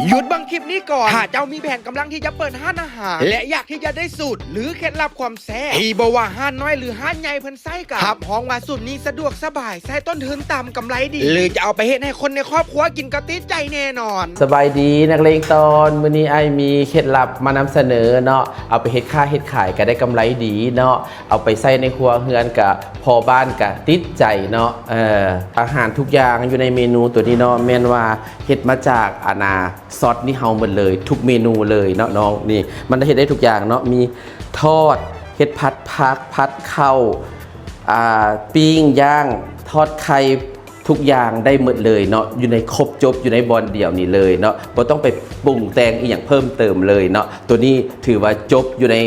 ຢຸດເບິ່ງຄລິບນີ້ກ່ອນ. ຖ້າເຈົ້າມີແຜນກຳລັງທີ່ຈະເປີດຮ້ານອາຫານ ແລະ ຢາກທີ່ຈະໄດ້ສູດ ຫຼື ເຄັດລັບຄວາມແຊບ ທີ່ບໍ່ວ່າຮ້ານນ້ອຍ ຫຼື ຮ້ານໃຫຍ່ເພິ່ນໃຊ້ກັນ, ຮັບຮອງວ່າສູດນີ້ສະດວກສະບາຍ, ໃຊ້ຕົ້ນທຶນຕ່ຳ, ກຳໄລດີ ຫຼື ຈະເອົາໄປເຮັດໃຫ້ຄົນໃນຄອບຄົວກິນກໍຕິດໃຈແນ່ນອນ. ສະບາຍດີນັກເລງຕອນ, ມື້ນີ້ອ້າຍມີເຄັດລັບມານຳສະເໜີເນາະ, ເອົາໄປເຮັດຄ້າເຮັດຂາຍກໍໄດ້ກຳໄລດີເນາະ, ເອົາໄປໃຊ້ໃນຄົວເຮືອນກໍພໍ່ບ້ານກໍຕິດໃຈເນາະ. ເອີ ອາຫານທຸກຢ່າງຢູ່ໃນເມນູໂຕນີ້ເນາະ ແມ່ນວ່າເຮັດມາຈາກ ອັນນ່າ ຊອດນີ້ເຮົາໝົດເລີຍ ທຸກເມນູເລີຍເນາະນ້ອງ. ນີ້ມັນເຮັດໄດ້ທຸກຢ່າງເນາະ, ມີທອດ, ເຮັດຜັດຜັກ, ຜັດເຂົ້າ, ອ່າ ປີ້ງ, ຍ່າງ, ທອດໄຂ່, ທຸກຢ່າງໄດ້ໝົດເລີຍເນາະ, ຢູ່ໃນຄົບຈົບ ຢູ່ໃນບ່ອນດຽວນີ້ເລີຍເນາະ, ບໍ່ຕ້ອງໄປປຸງແຕ່ງອີ່ຫຍັງເພີ່ມເຕີມເລີຍເນາະ. ໂຕນີ້ຖືວ່າຈົບຢູ່ໃນ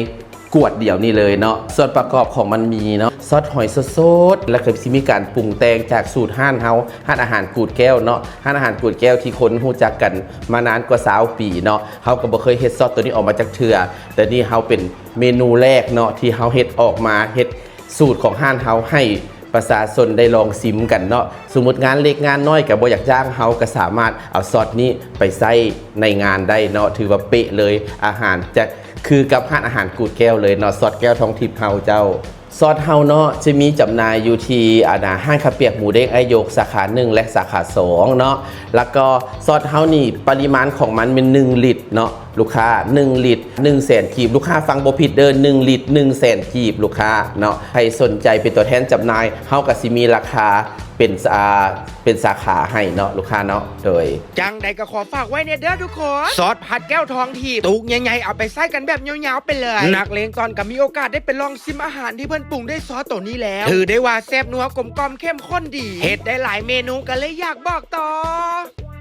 ກວດດຽວນີ້ເລີຍເນາະ. ສ່ວນປະກອບຂອງມັນມີເນາະ ຊອດຫອຍສົດໆ ແລ້ວກໍຊິມີການປຸງແຕ່ງຈາກສູດຮ້ານເຮົາ, ຮ້ານອາຫານກູດແກ້ວເນາະ, ຮ້ານອາຫານກູດແກ້ວທີ່ຄົນຮູ້ຈັກກັນມານານກວ່າຊາວປີເນາະ. ເຮົາກໍບໍ່ເຄີຍເຮັດຊອດໂຕນີ້ອອກມາຈັກເທື່ອ, ແຕ່ນີ້ເຮົາເປັນເມນູແລກເນາະ ທີ່ເຮົາເຮັດອອກມາ, ເຮັດສູດຂອງຮ້ານເຮົາໃຫ້ປະຊາຊົນໄດ້ລອງຊິມກັນເນາະ. ສົມມຸດງານເລັກງານນ້ອຍກໍບໍ່ຢາກຈ້າງ ເຮົາກໍສາມາດເອົາຊອດນີ້ໄປໃຊ້ໃນງານໄດ້ເນາະ, ຖືວ່າເປະເລີຍ. ອາຫານຈະ ຄືກັບຮ້ານອາຫານກູດແກ້ວເລີຍເນາະ, ຊອດແກ້ວທອງທິບເຮົາເຈົ້າ. ຊອດເຮົາເນາະ ຈະມີຈຳໜ່າຍຢູ່ທີ່ ອັນນ່າ ຮ້ານເຂົ້າປຽກໝູເດ້ງອ້າຍຍົກສາຂາໜຶ່ງ ແລະ ສາຂາສອງເນາະ. ແລ້ວກໍຊອດເຮົານີ້ ປະລິມານຂອງມັນແມ່ນໜຶ່ງລິດເນາະ ລູກຄ້າ, ໜຶ່ງລິດ ໜຶ່ງແສນກີບ. ລູກຄ້າຟັງບໍ່ຜິດເດີ, ໜຶ່ງລິດ ໜຶ່ງແສນກີບ ລູກຄ້າເນາະ. ໃຜສົນໃຈເປັນຕົວແທນຈຳໜ່າຍ ເຮົາກໍຊິມີລາຄາເປັນ ອ່າ ເປັນສາຂາໃຫ້ເນາະ ລູກຄ້າເນາະ. ໂດຍ ຈັ່ງໃດກໍຂໍຝາກໄວ້ແດ່ເດີທຸກຄົນ, ຊອດຜັດແກ້ວທອງທິບ ຕຸກໃຫຍ່ໆ ເອົາໄປໃຊ້ກັນແບບຍາວໆໄປເລີຍ. ນັກເລງຕອນກໍມີໂອກາດໄດ້ໄປລອງຊິມອາຫານທີ່ເພິ່ນປຸງດ້ວຍຊອດໂຕນີ້ແລ້ວ, ຖືໄດ້ວ່າແຊບນົວ ກົມກ່ອມ ເຂັ້ມຂຸ້ນດີ, ເຮັດໄດ້ຫຼາຍເມນູ ກໍເລີຍຢາກບອກຕໍ່.